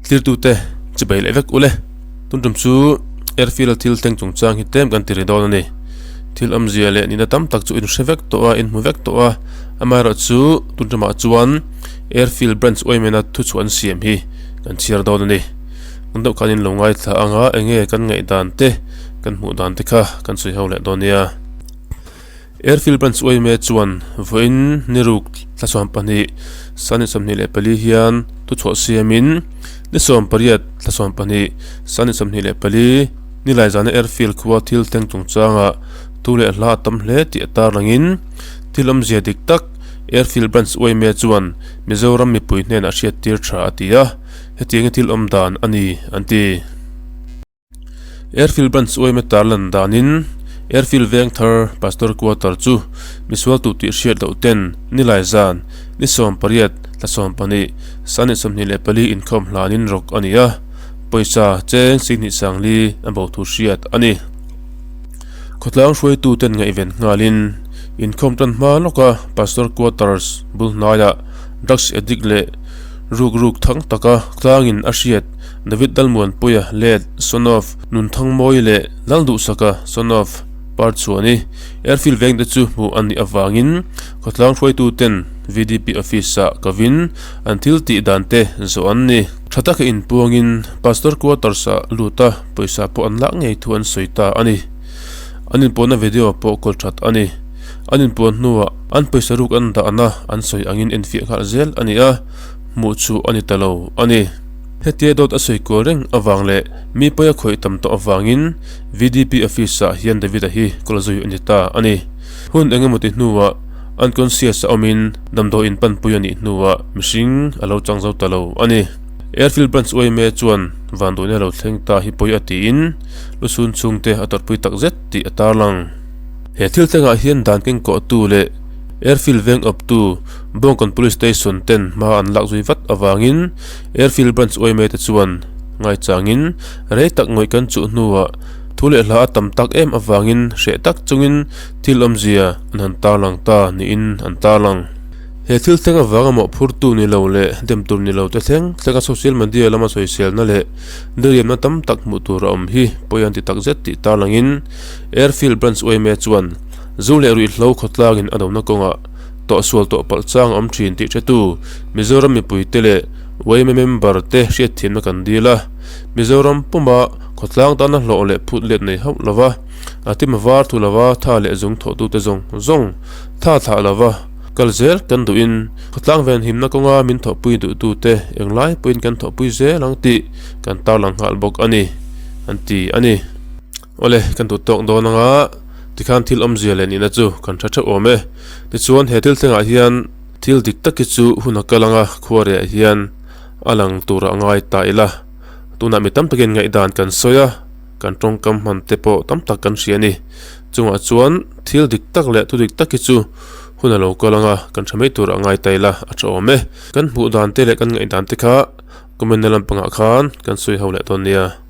Tlirtute chi bei leh vek ule. Tun tum chu airfield a thil thleng chungchang hi tlem kan ti ri dawn a ni. Thil awmzia leh nihna tam tak chu in hre vek tawh a, in hmu vek tawh a. Amaherawh chu tun tumah chuan airfield branch uaimena thuchhuah an siam hi kan chhiar dawn a ni. Hmun deuh khan in lo ngaithla ang a, enge kan ngaihdan te, kan hmuh dan te kha kan sawi ho leh dawn nia. Airfield Branch Uaime chuan vawiin ni ruk thla 12 sani 24 hian thuchhuah siamin ni 18 thla 12 sani 24 nilai zana Airfield khua thil thleng chungchanga thu leh hla a tam hle tih a tarlangin thil awmzia dik tak Airfield Branch Uaime chuan Mizoram mipui hnenah hriattir tha a ti a, hetiangin thil awm dan a ni an ti. Airfield Branch uaima tarlan danin Airfield veng thar Pastor Quarter chu misual tu tih hriat loh ten nilai zan ni 18 thla 12 sani 24 inkhawm hlanin rawk a ni a, pawisa cheng sihnih sangli a bo thu hriat a ni. Khawtlang hruaitu ten ngaihven nghalin inkhawm tan hma lawka Pastor Quarters bul hnaiah drugs addict leh ruk ruk thang taka tlangin a hriat David Dalmuanpuia let son of Nunthangmawi leh Lalduhsaka son of Parchhuani Airfield veng te chu hmuh an nih avangin khawtlang hruaitu ten VDP office ah kovin an thil tih dan te zawh an ni. Tha taka inpuangin Pastor Quarters ah lut a pawisa pawh an lak ngei thu an sawi ta a ni. An inpuanna video pawh kawl that a ni. An inpuan hnuah an pawisa ruk an dahna an sawi angin enfiah nghal zel a ni a, hmuh chu a ni ta lo a ni. Hetia dawt a sawi kual reng avang leh mi pawi a khawih tam tawh avangin VDP office ah hian David-a hi kawl zui a ni ta a ni. Hun eng emaw ti hnuah unconscious a awmin damdawiin panpui a nih hnuah mihring a lo chang zo ta lo a ni. Airfield Branch yma chuan vanduaina lo thleng ta hi pawi a tiin lusun chhungte a tawrhpui takzet tih a tarlang. He thil thlengah hian dan kengkawhtu leh Airfield veng awptu Bawngkawn Police Station ten hma an lak zui vat avangin Airfield Branch yma te chuan ngaichangin rei tak ngawih kan chuh hnuah thu leh hla a tam tak em avangin hreh tak chungin thil awmzia an han tarlang ta niin an tarlang. He thil thleng avanga mawhphurtu ni lo leh dem tur ni lo te thleng thlenga social media lama sawiselna leh diriamna tam tak hmuh tur a awm hi pawi an ti takzet tih tarlangin Airfield Branch yma chuan Zu leh ruihhlo khawtlangin a dona kawngah tawhsual tawh palh chang a awm thin tih hretu Mizoram mipuite leh yma member te hriatthiamna kan dil a. Mizoram puma khawtlang tana hlawh leh phut let nei hauh lova, a tima var thu lova tha leh zung thawhtute zawng zawng tha thlah lova kal zel kan duhin khawtlang venhimna kawnga min thawhpui duhtute englai pawhin kan thawhpui zel ang tih kan tarlang nghal bawk a ni, an ti a ni. Awle, kan duh tawk dawn anga tikhan thil awmzia leh nihna chu kan tha theuh awm e. Tichuan he thil thlengah hian thil dik tak hi chu hun a kal anga khuareh hian a lang turah a ngai ta ila. Tunah mi tam takin ngaihdan kan sawi a, kan tawngkam hman te pawh tam tak kan hria a ni. Chungah chuan thil dik tak leh thu dik tak hi chu hun a lo kal anga kan tha mai turah a ngai ta ila a tha awm e. Kan hmuh dan te leh kan ngaihdan te kha comment na lampangah khan kan sawi ho leh dawn nia.